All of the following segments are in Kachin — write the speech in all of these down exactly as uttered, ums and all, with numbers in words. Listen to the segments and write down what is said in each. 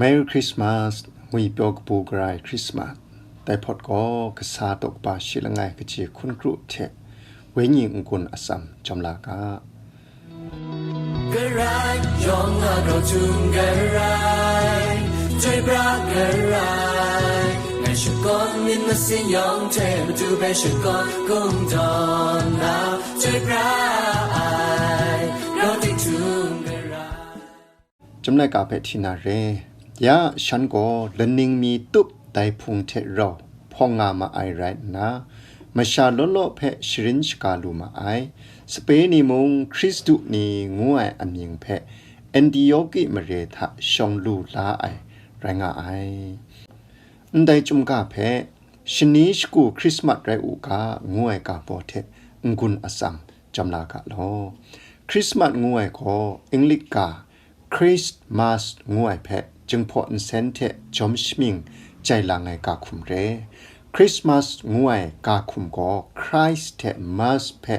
Merry Christmas, ngwi pyaw kabu gara ai Christmas. Dai hpawt gaw kasa tawkpa shi langai kaji hkun kru hte wenyi n-gun atsam jawm la ga. Garai, yawng a grau htum garai, chyoi pra garai, ngai shakawn myit masin yawng hte matu hpe shakawn kungdawn na, chyoi pra ai, grau tik htum garai. Chyum laika hpe hti na re. Ya shan gaw laning mi tup dai hpung hte rau hpawng nga ma ai rai nna, masha law law hpe sharin shaga lu ma ai. Sape ni mung Hkristu ni ngu ai amying hpe Antioki mare hta shawng lu la ai rai nga ai. Ndai chyum ga hpe, shani shagu Hkrismat rai u ga, ngu ai ga baw hte n-gun atsam jawm la ga law. Hkrismat ngu ai gaw English ga Christmas ngu ai hpe Jinghpaw Nsen hte Jawm Shamying jai lang ai ga hkum re. Christmas ngu ai ga hkum gaw Christ hte Mass hpe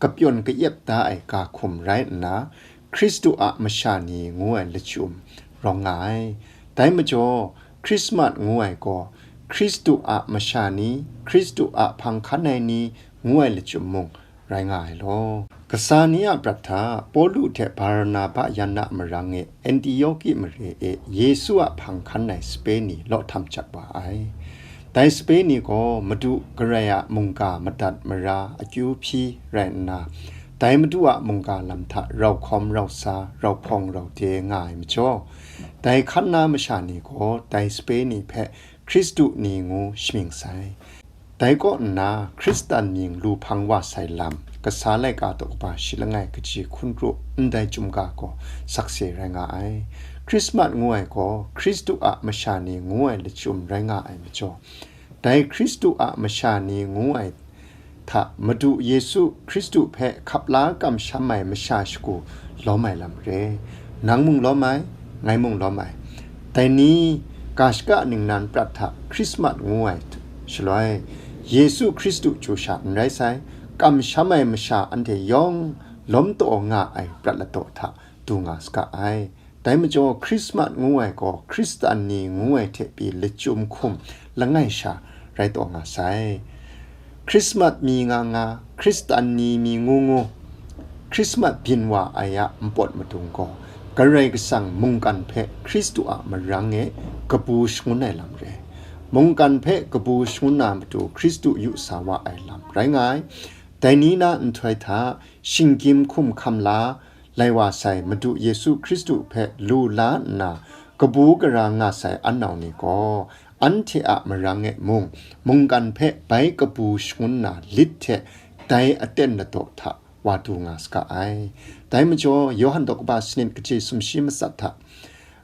kapyawn kayep da ai ga hkum rai nna, Hkristu a masha ni ngu ai lachyum rawng nga ai. Dai majaw, Hkrismat ngu ai gaw Hkristu a masha ni, Hkristu a hpang hkan ai ni ngu ai lachyum mung rai nga ai law. Kasa ni a prat hta Pawlu hte Barnaba yan na marang e Antioki mare e Yesu a hpang hkan ai sape ni law htam jat wa ai. Dai sape ni gaw Madu Karai a mungga madat mara akyu hpyi rai nna, dai Madu a mungga lam hta rau hkawm rau sa, rau hpawng rau de nga ai majaw, dai hkan na masha ni gaw dai sape ni hpe Hkristu ni ngu shamying sai. Dai kaw nna, Hkristan mying lu hpang wa sai lam, kasa laika tawkpa shi langai kaji hkun kru ndai chyum ga gaw sakse rai nga ai. Hkrismat ngu ai gaw Hkristu a masha ni ngu ai lachyum rai nga ai majaw, dai Hkristu a masha ni ngu ai hta Madu Yesu Hkristu hpe hkap la kamsham ai masha shagu lawm ai lam re. Nang mung lawm ai, ngai mung lawm ai. Dai ni, ga shaka ningnan prat hta Hkrismat ngu ai shaloi, Yesu Hkristu chyu sha n rai sai, kamsham ai masha anhte yawng lawm taw nga ai prat ladaw hta du nga saga ai. Dai majaw, Hkrismat ngu ai gaw Hkristan ni ngu ai hte pyi lachyum hkum langai sha rai taw nga sai. Hkrismat mi nga nga, Hkristan ni mi ngu ngu, Hkrismat byin wa ai a npawt madung gaw, Karai Kasang mungkan hpe Hkristu a marang e kabu shangun ai lam re. Mungkan hpe kabu shangun na matu Hkristu yu sa wa ai lam rai nga ai. Dai ni na nhtoi hta, shinggyim hkum hkam la, lai wa sai Madu Yesu Hkristu hpe lu la nna, kabu gara nga sai anau ni gaw, anhte a marang e mung, mungkan hpe bai kabu shangun na lit hte dai aten ladaw hta wa du nga saga ai. Dai majaw, Yawhan daw kaba sanit kaji sumshi matsat hta,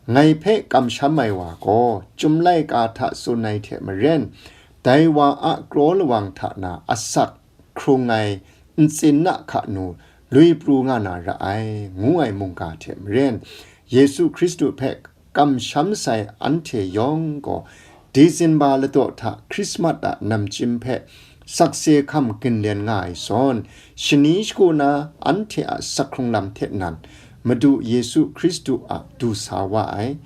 ngai hpe kamsham ai wa gaw, Chyum laika hta tsun ai hte maren, dai wa a kraw lawang hta na asak hkrung ai ntsin na hka nu lui pru nga na ra ai, ngu ai mungga hte maren, Yesu Hkristu hpe kamsham sai anhte yawng gaw, Disemba ladaw hta Hkrismat a namchyim hpe sakse hkam ginlen nga ai zawn, shani shagu na anhte a sak hkrung lam hte nan, Madu Yesu Hkristu a du sa wa ai,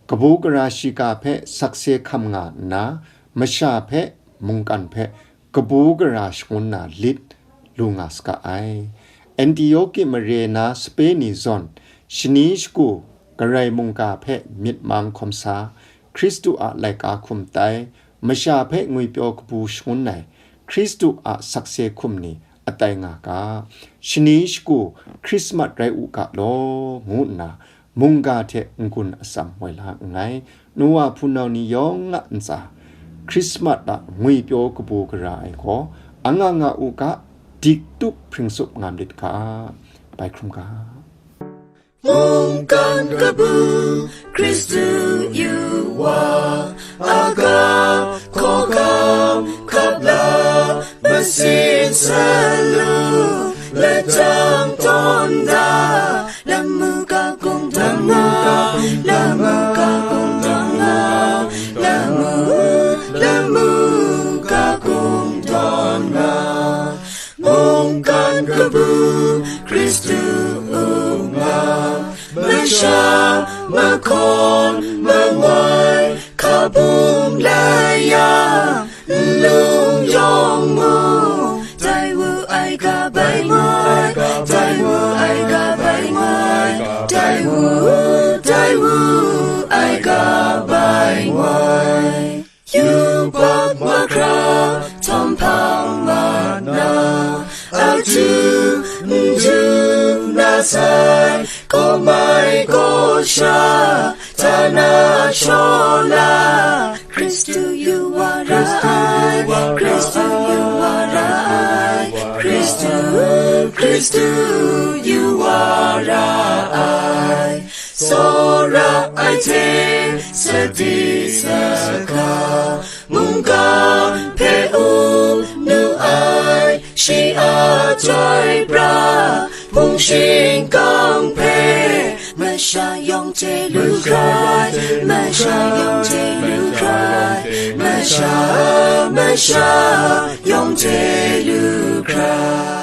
kabu gara shiga hpe sakse hkam nga nna, masha hpe, mungkan hpe, kabu gara shangun na lit lu nga saga ai. Antioki mare na sape ni zawn, shani shagu Karai mungga hpe myit mang hkawm sa, Hkristu a laika hkum tai, masha hpe ngwipyaw kabu shangun ai, Hkristu a sakse hkum ni atai nga ga, shani shagu Hkrismat rai u ga law, ngu nna, mungga hte n-gun atsam woi la nngai. Nu wa hpunau ni yawng a ntsa, Hkrismat a ngwipyaw kabu gara ai gaw, anga nga u ga, dik tup hpring tsup ngam lit ga, bai hkrum ga. Mungkan kabu Hkristu yu wa, aga hkawhkam hkap la, masin salu lajang tawn da, lamu ka kung dang na, lamu ka kung dang na, lamu, lamu ka kung dang na. Mungkan kabu Hkristu u nga, masha mahkawn mangu Bum lai yang, nlung yawng mu, tai wu ai ga bai ngoi, tai wu ai ga bai ngoi, tai wu, tai wu ai ga bai ngoi. Yubak mahkra htawm hpang mat na, akyu n du na sai, kaw mai kaw sha, htana shaw la. Hkristu yu wa ra ai, Hkristu yu wa ra ai, Hkristu, Hkristu yu wa ra ai. Tsawra ai hte sadi sahka, mungkan hpe u nu ai, shi a chyoi pra, hpung shingkang hpe masha yawng hte lu hkrai, masha yawng hte lu hkrai, masha, masha yawng hte lu hkrai.